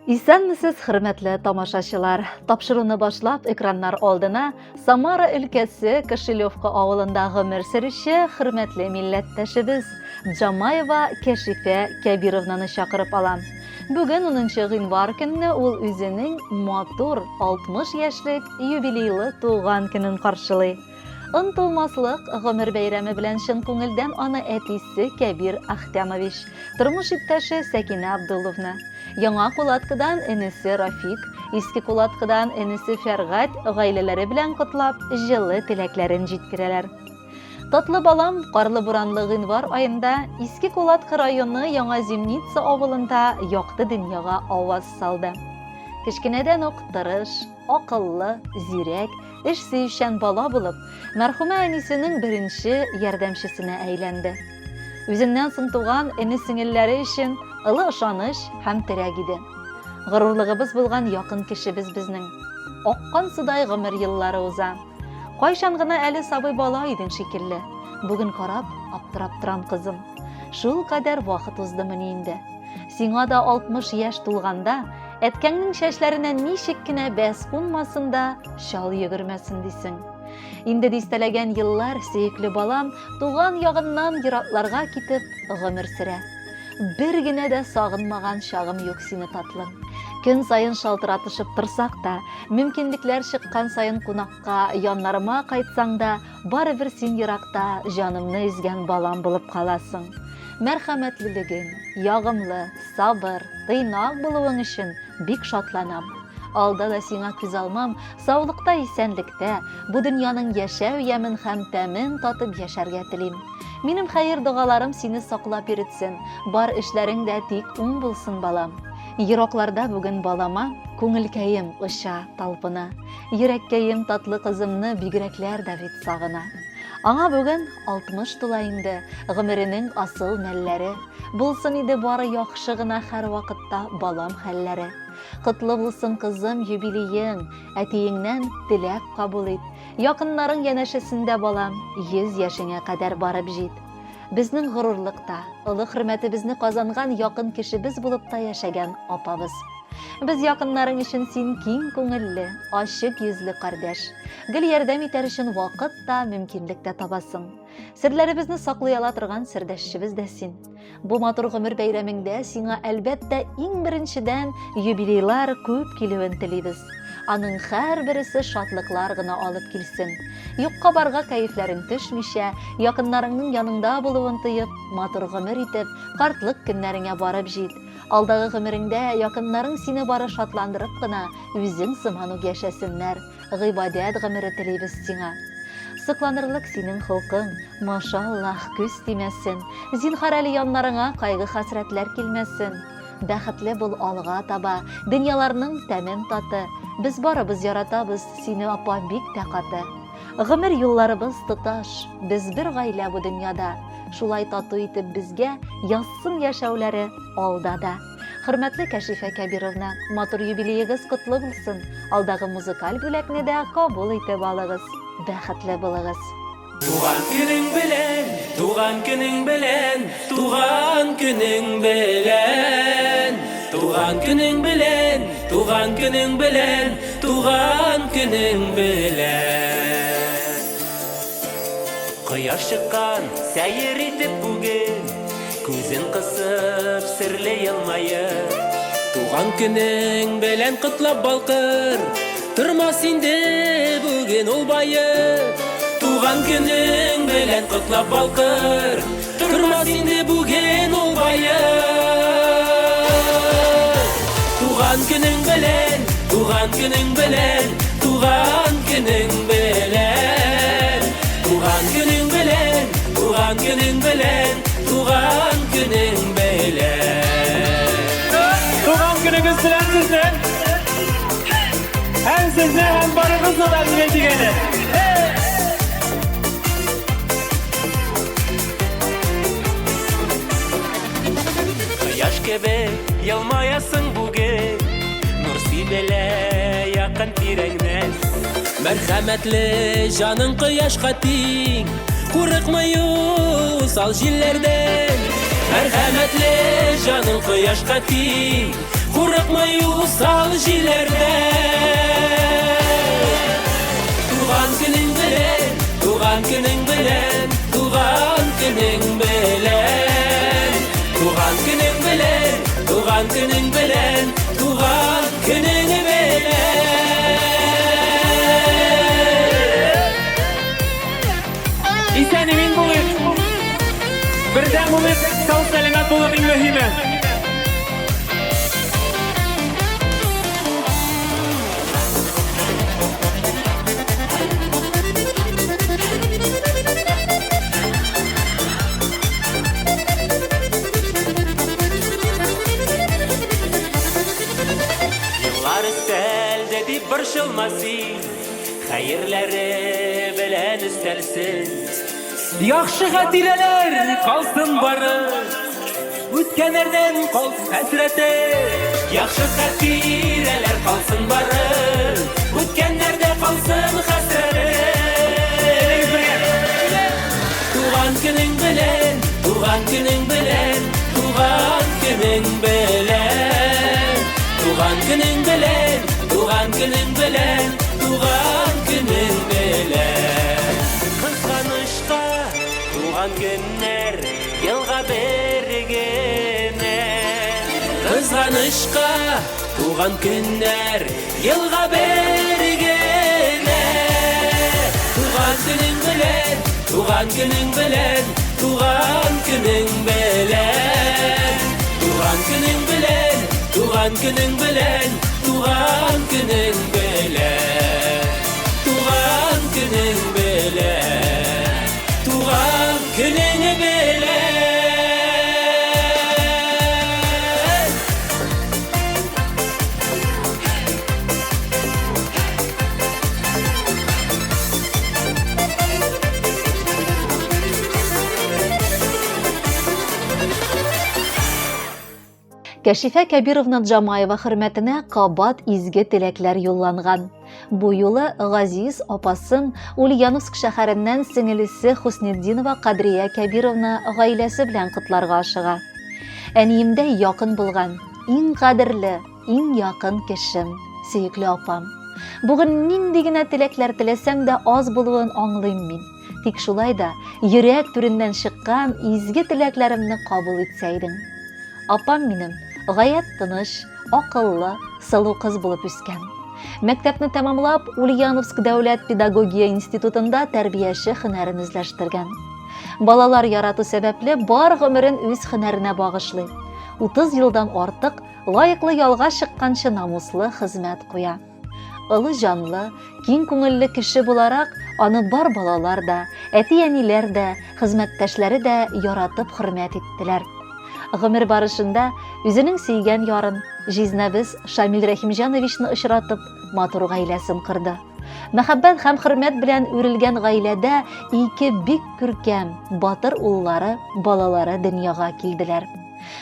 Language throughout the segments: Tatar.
Исәнмесез, хөрмәтле тамашачылар! Тапшыруны башлап, экраннар алдына Самара өлкәсе Кошелевка авылында гомер сөрүче хөрмәтле милләттәшебез Джамаева Кәшифә Кәбировнаны чакырып алам. Бүген 10 гыйнвар көнне ул үзенең матур 60 яшьлек юбилейлы туган көнен каршылый. Онытылмаслык гомер бәйрәме белән чын күңелдән аны әтисе Кәбир Ахтямович, тормыш иптәше Сәкинә Абдулловна, Яңа Кулаткыдан энесе Рафик, Иске Кулаткыдан энесе Фәргать гаиләләре белән котлап, җылы теләкләрен җиткерәләр. Татлы балам карлы-буранлы гыйнвар аенда Иске Кулаткы районы Яңа Зимница авылында якты дөньяга аваз салды. Кечкенәдән үк тырыш, акыллы, зирәк, эш сөючән бала булып, мәрхүмә әнисенең беренче ярдәмчесенә әйләнде. Үзеннән соң туган эне-сеңелләре өчен олы ышаныч һәм терәк иде. Горурлыгыбыз булган якын кешебез безнең. Аккан судай гомер еллары уза. Кайчан гына әле сабый бала идең шикелле. Бүген карап, аптырап торам, кызым. Шул кадәр вакыт уздымыни инде? Сиңа да 60 яшь тулганда, әткәңнең чәчләренә ничек кенә бәс кунмасын да, чал йөгермәсен дисең. Инде дистәләгән еллар сөекле балам туган ягыннан еракларга китеп гомер сөрә. Бер генә дә сагынмаган чагым юк сине, татлым. Көн саен шалтыратышып торсак та, мөмкинлекләр чыккан саен кунакка яннарыма кайтсаң да, барыбер син еракта җанымны өзгән балам булып каласың. Мәрхәмәтлелегең, ягымлы, сабыр, тыйнак булуың өчен бик шатланам. Алда да сиңа күз алмам, саулыкта-исәнлектә, бу дөньяның яшәү ямен һәм тәмен татып яшәргә телим. Минем хәер-догаларым сине саклап йөретсен, бар эшләрең дә тик уң булсын, балам. Еракларда бүген балама күңелкәем оча, талпына. Йөрәккәем татлы кызымны бигрәкләр дә бит сагына. Аңа бүген 60 тула инде, гомеренең асыл мәлләре. Булсын иде бары яхшы гына һәрвакытта балам хәлләре. Котлы булсын, кызым, юбилеең, әтиеңнән теләк кабул ит. Якыннарың янәшәсендә, балам, 100 яшеңә кадәр барып җит. Безнең горурлык та, олы хөрмәтебезне казанган якын кешебез булып та яшәгән апабыз. Без якыннарың өчен син киң күңелле, ачык йөзле кардәш. Гел ярдәм итәр өчен вакыт та, мөмкинлек тә табасың. Серләребезне саклый ала торган сердәшчебез дә син. Бу матур гомер бәйрәмеңдә сиңа, әлбәттә, иң беренчедән юбилейлар күп килүен телибез. Аның һәрбересе шатлыклар гына алып килсен. Юкка барга кәефләрең төшмичә, якыннарыңның яныңда булуын тоеп, матур гомер итеп, картлык көннәреңә барып җит. Алдагы гомереңдә якыннарың сине бары шатландырып кына, үзең сыман үк яшәсеннәр. Гыйбадәт гомере телибез сиңа. Сокланырлык синең холкың, машаллаһ, күз тимәсен. Зинһар әле яннарыңа кайгы-хәсрәтләр килмәсен. Бәхетле бул алга таба, дөньяларның тәмен таты. Без барыбыз яратабыз сине, апа, бик тә каты. Гомер юлларыбыз тоташ, без бер гаилә бу дөньяда. Шулай тату итеп безгә язсын яшәүләре алда да. Хөрмәтле Кәшифә Кәбировна, матур юбилеегыз котлы булсын. Алдагы музыкаль бүләкне дә кабул итеп алыгыз. Бәхетле булыгыз. Туган көнең белән, туган көнең белән, туган көнең белән. Туган көнең белән, туган көнең белән, туган көнең белән. Кояш чыккан, сәер итеп бүген, Күзен кысып, серле елмаеп. Туган көнең белән котлап балкыр, Тормас инде бүген ул баеп. Туган көнең белән котлап балкыр, Тормас инде бүген ул баеп. Туган көнең белән, туган көнең белән, туган көнең белән. Туган көнең белән, туган көнең белән, туган көнең белән. Туган көнегез белән сезнең! Һәм сезне, һәм барыгызны да дип әйтик әле. Кояш кебек елмаясың бүген, Нур сибелә якын тирәңнән. Мәрхәмәтле җаның кояшка тиң, Курыкмый усал җилләрдән. Мәрхәмәтле җаның кояшка тиң, Курыкмый усал җилләрдән. Туган көнең белән, туган көнең белән, туган көнең белән. Туган көнең белән, туган көнең белән, туган көнең белән. Исән имин булыйк. Бердәм булыйк, сау сәламәт булыйк иң мөһиме. Еллар өстәлде дип борчылма син, Хәерләре белән өстәлсен. Яхшы хатирәләр калсын бары, Үткәннәрдән калсын хәсрәте. Яхшы хатирәләр калсын бары, Үткәннәрдә калсын хәсрәте. Туган көнең белән, туган көнең белән, туган көнең белән. Туган көнең белән, туган көнең белән, туган көнең белән. Кызганычка, туган көннәр елга бер генә. Кызганычка, туган көннәр елга бер генә. Туган көнең белән, туган көнең белән, туган көнең белән. Туган көнең белән, туган көнең белән, туган көнең белән. Туган көнең белән, туган көнең белән. Кәшифә Кәбировна Джамаева хөрмәтенә кабат изге теләкләр юлланган. Бу юлы Газиз апасын Ульяновск шәһәреннән сеңелесе Хуснетдинова Кадрия Кәбировна гаиләсе белән котларга ашыга. Әниемдә якын булган, иң кадерле, иң якын кешем, сөекле апам. Бүген нинди генә теләкләр теләсәм дә аз булуын аңлыйм мин. Тик шулай да йөрәк түреннән чыккан изге теләкләремне кабул итсәйдең. Апам минем гаять тыныч, акыллы, сылу кыз булып үскән. Мәктәпне тәмамлап, Ульяновск дәүләт педагогия институтында тәрбияче һөнәрен үзләштергән. Балалар ярату сәбәпле бар гомерен үз һөнәренә багышлый. 30 елдан артык лаеклы ялга чыкканчы намуслы хезмәт куя. Олы җанлы, киң күңелле кеше буларак, аны бар балалар да, әти-әниләр дә, хезмәттәшләре дә яратып хөрмәт иттеләр. Гомер барышында үзенең сөйгән ярын, җизнәбез Шамил Рәхимҗановичны очратып, матур гаиләсен корды. Мәхәббәт һәм хөрмәт белән үрелгән гаиләдә ике бик күркәм, батыр уллары, балалары дөньяга килделәр.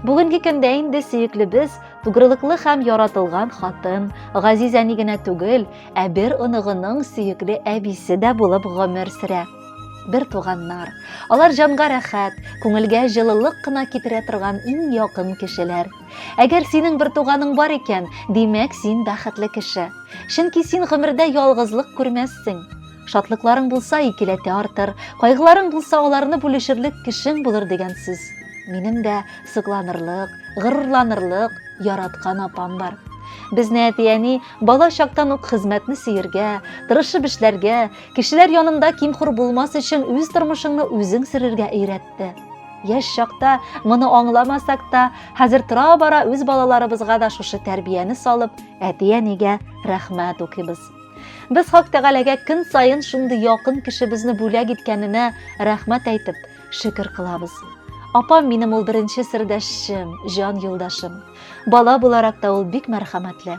Бүгенге көндә инде сөеклебез тугрылыклы һәм яратылган хатын, газиз әни генә түгел, ә бер оныгының сөекле әбисе дә булып гомер сөрә. Бер туганнар. Алар җанга рәхәт, күңелгә җылылык кына китерә торган иң якын кешеләр. Әгәр синең бер туганың бар икән, димәк, син бәхетле кеше. Чөнки син гомердә ялгызлык күрмәссең. Шатлыкларың булса, икеләтә артыр, кайгыларың булса, аларны бүлешерлек кешең булыр дигән сүз. Минем дә сокланырлык, горурланырлык яраткан апам бар. Безне әти-әни бала чактан ук хезмәтне сөергә, тырышып эшләргә, кешеләр янында ким-хур булмас өчен үз тормышыңны үзең сөрергә өйрәтте. Яшь чакта моны аңламасак та, хәзер тора-бара үз балаларыбызга да шушы тәрбияне салып, әти-әнигә рәхмәт укыйбыз. Без Хак Тәгаләгә көн саен шундый якын кешебезне бүләк иткәненә рәхмәт әйтеп, шөкер кылабыз. Апам минем ул беренче сердәшчем, җан юлдашым. Бала буларак та ул бик мәрхәмәтле.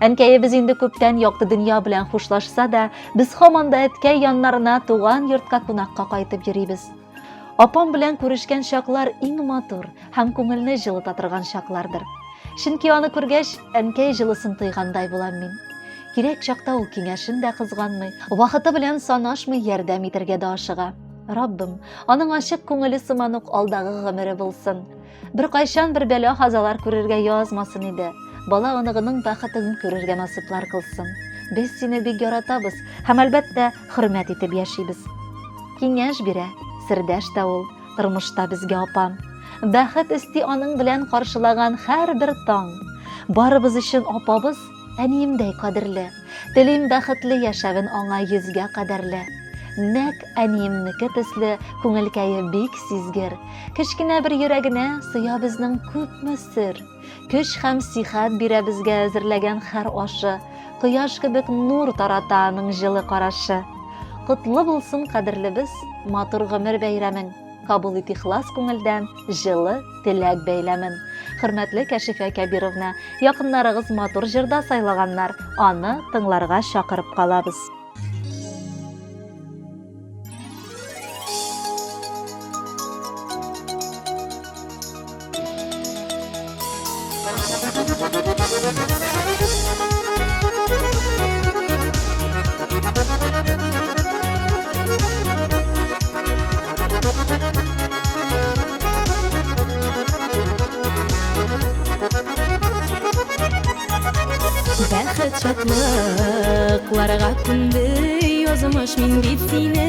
Әнкәебез инде күптән якты дөнья белән хушлашса да, без һаман да әткәй яннарына туган йортка кунакка кайтып йөрибез. Апам белән күрешкән чаклар иң матур һәм күңелне җылыта торган чаклардыр. Чөнки аны күргәч, әнкәй җылысын тойгандай булам мин. Кирәк чакта ул киңәшен дә кызганмый, вакыты белән санашмый ярдәм итәргә дә ашыга. Раббым, аның ачык күңеле сыман ук алдагы гомере булсын. Беркайчан бер бәла-хазалар күрергә язмасын иде. Бала оныгының бәхетен күрергә насыйплар кылсын. Без сине бик яратабыз һәм, әлбәттә, хөрмәт итеп яшибез. Киңәш бирә, сердәш тә ул, тормышта безгә апам. Бәхет өсти аның белән каршылаган һәрбер таң. Барыбыз өчен апабыз әниемдәй кадерле. Телим бәхетле яшәвен аңа йөзгә кадәрле. Нәкъ әниемнеке төсле күңелкәе бик сизгер. Кечкенә бер йөрәгенә сыя безнең күпме сер. Көч һәм сихәт бирә безгә әзерләгән һәр ашы. Кояш кебек нур тарата аның җылы карашы. Котлы булсын, кадерлебез, матур гомер бәйрәмең. Кабул ит ихлас күңелдән җылы теләк бәйләмен. Хөрмәтле Кәшифә Кәбировна, якыннарыгыз матур җырда сайлаганнар, аны тыңларга чакырып калабыз. Бәхет шатлыкларга күмде язмыш мин бит сине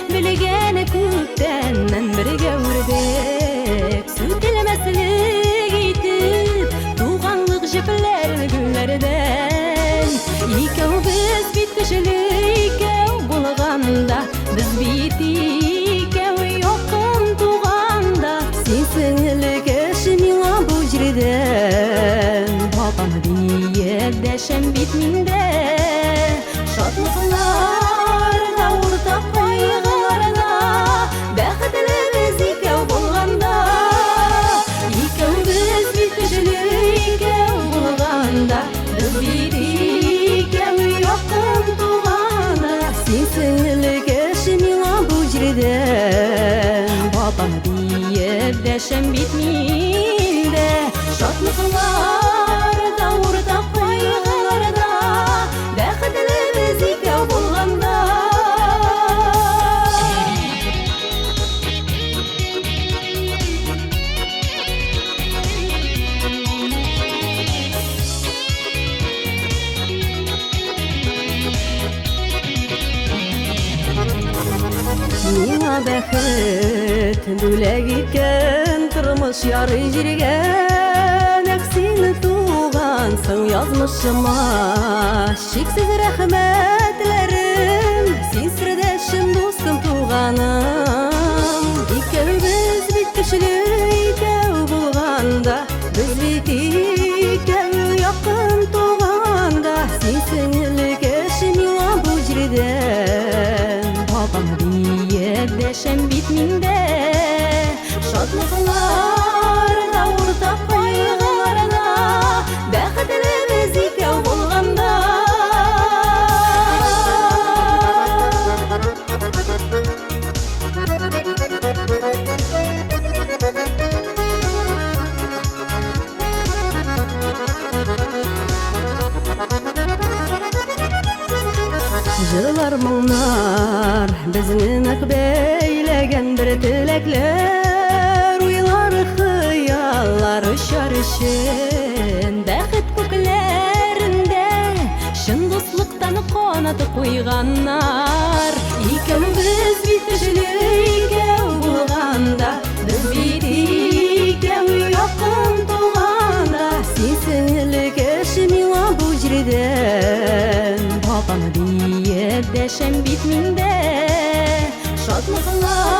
белгән күптәннән бергә үрдек сүтелмәслек итеп туганлык җепләрен гөлләрдән икәү без бит көчле икәү булганда без бит икәү якын туганда син сеңле кеше миңа бу җирдә апам диеп дәшәм бит мин дә шатлыкларда уртак кайгыларда бәхетле без икәү булганда икәү без бит көчле икәү булганда без бит икәү якын туганда син сеңле кеше миңа бу җирдә апам диеп дәшәм бит мин дә шатлыкларда уртак кайгыларда бәхетле без икәү булганда. Миңа бәхет бүләк иткән тормыш ярый җиргә Нәкъ син тугансың язмышыма Чиксез рәхмәтләрем Син сердәшем, дустым, туганым Икәүбез бит көчле икәү булганда Без бит икәү якын туганда Син сеңле кеше миңа бу җирдә Апам диеп дәшәм бит мин дә Шатлыкларда уртак кайгыларда Бәхетле без икәү булганда. Җырлар, моңнар безне нык бәйләгән бер теләкләр, уйлар, хыяллар очар өчен бәхет күкләрендә чын дуслыктан канат куйганнар. Икәү без бит көчле икәү булганда, без бит икәү якын туганда. Син сеңле кеше миңа бу җирдә апам диеп дәшәм бит мин дә шатлыкларда